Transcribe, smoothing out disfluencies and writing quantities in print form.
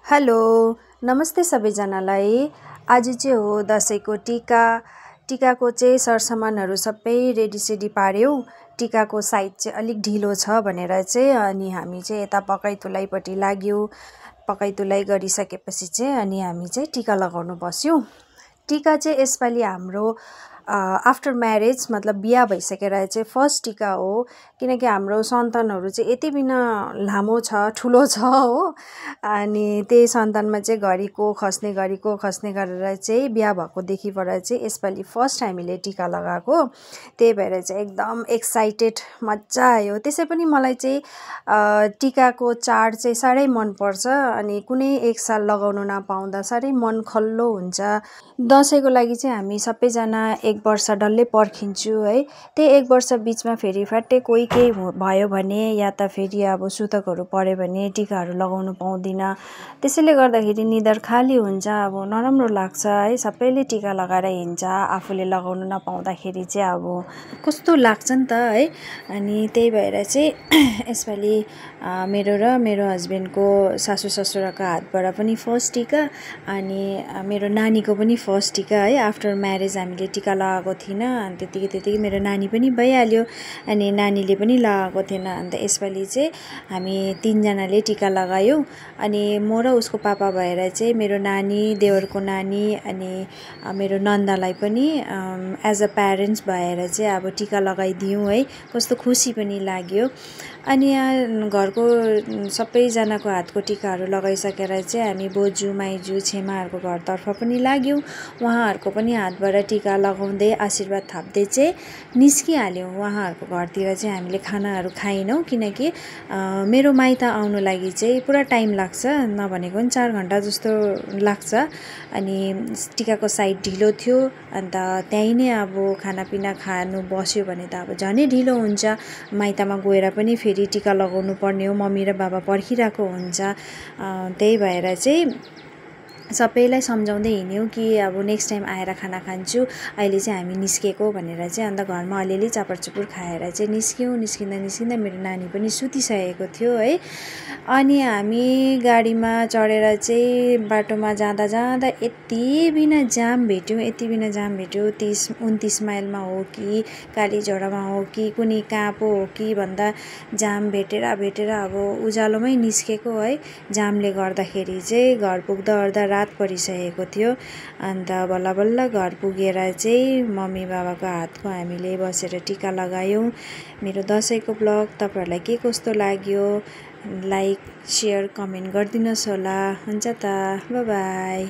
Hello नमस्ते सबैजनालाई। आज चाहिँ हो दसैँको टिकाको चाहिँ सरसामानहरू सबै रेडीसेडी पार्यौँ। टिकाको साइज चाहिँ अलिक ढिलो छ भनेर चाहिँ अनि हामी चाहिँ यता पकाइतुलाइपट्टि लाग्यौँ। पकाइतुलाइ गरिसकेपछि चाहिँ अनि हामी चाहिँ टिका लगाउनु बस्यौँ। टिका चाहिँ यसपालि हाम्रो आफ्टर म्यारेज मतलब बिहा भइसकेर चाहिँ फर्स्ट टिका हो। किनकि हाम्रो सन्तानहरू चाहिँ यति बिना लामो छ, ठुलो छ हो। अनि त्यही सन्तानमा चाहिँ घरिको खस्ने गरेर चाहिँ बिहा भएकोदेखिबाट चाहिँ यसपालि फर्स्ट हामीले टिका लगाएको। त्यही भएर चाहिँ एकदम एक्साइटेड, मजा आयो। त्यसै पनि मलाई चाहिँ टिकाको चाड चाहिँ साह्रै मनपर्छ। अनि कुनै एक साल लगाउनु नपाउँदा साह्रै मन खल्लो हुन्छ। दसैँको लागि चाहिँ हामी सबैजना एक वर्ष डल्लै पर्खिन्छु है। त्यही एक वर्ष बिचमा फेरि फ्याट्टै कोही केही भयो भने या त फेरि अब सुतकहरू पऱ्यो भने टिकाहरू लगाउनु पाउँदिनँ। त्यसैले गर्दाखेरि निधार खाली हुन्छ, अब नराम्रो लाग्छ है। सबैले टिका लगाएर हिँड्छ, आफूले लगाउनु नपाउँदाखेरि चाहिँ अब कस्तो लाग्छ नि त है। अनि त्यही भएर चाहिँ यसपालि मेरो र मेरो हस्बेन्डको सासू ससुराको हातबाट पनि फर्स्ट टिका अनि मेरो नानीको पनि फर्स्ट टिका है। आफ्टर म्यारेज हामीले टिका लगाएको थिइनँ। अनि त्यतिकै मेरो नानी पनि भइहाल्यो अनि नानीले पनि लगाएको थिएन। अन्त यसपालि चाहिँ हामी तिनजनाले टिका लगायौँ। अनि म र उसको पापा भएर चाहिँ मेरो नानी, देवरको नानी अनि मेरो नन्दलाई पनि एज अ प्यारेन्ट्स भएर चाहिँ अब टिका लगाइदियौँ है। कस्तो खुसी पनि लाग्यो। अनि यहाँ घरको सबैजनाको हातको टिकाहरू लगाइसकेर चाहिँ हामी बोजू माइजू छेमाहरूको घरतर्फ पनि लाग्यौँ। उहाँहरूको पनि हातबाट टिका लगाउँदै आशीर्वाद थाप्दै चाहिँ निस्किहाल्यौँ। उहाँहरूको घरतिर चाहिँ हामीले खानाहरू खाएनौँ किनकि मेरो माइत आउनु लागि चाहिँ पुरा टाइम लाग्छ, नभनेको पनि 4 घन्टा जस्तो लाग्छ। अनि टिकाको साइड ढिलो थियो। अन्त त्यहीँ नै अब खानापिना खानु बस्यो भने त अब झनै ढिलो हुन्छ। माइतमा गएर पनि फेरि टिका लगाउनु पर्ने हो, मम्मी र बाबा पर्खिरहेको हुन्छ। त्यही भएर चाहिँ सबैलाई सम्झाउँदै हिँड्यौँ कि अब नेक्स्ट टाइम आएर खाना खान्छु, अहिले चाहिँ हामी निस्केको भनेर चाहिँ। अन्त घरमा अलिअलि चापर चुपुर खाएर चाहिँ निस्क्यौँ। निस्किँदा मेरो नानी पनि सुतिसकेको थियो है। अनि हामी गाडीमा चढेर चाहिँ बाटोमा जाँदा यति बिना जाम भेट्यौँ 30-29 माइलमा हो कि कालीझोडामा हो कि कुनै कहाँ पो हो कि भन्दा जाम भेटेर अब उज्यालोमै निस्केको है। जामले गर्दाखेरि चाहिँ घर पुग्दा ओर्दा रात परिसकेको थियो। अन्त बल्ल घर पुगेर चाहिँ मम्मी बाबाको हातको हामीले बसेर टिका लगायौँ। मेरो दसैँको ब्लग तपाईँहरूलाई के कस्तो लाग्यो लाइक, सेयर, कमेन्ट गरिदिनुहोस् होला। हुन्छ त, बाई बाई।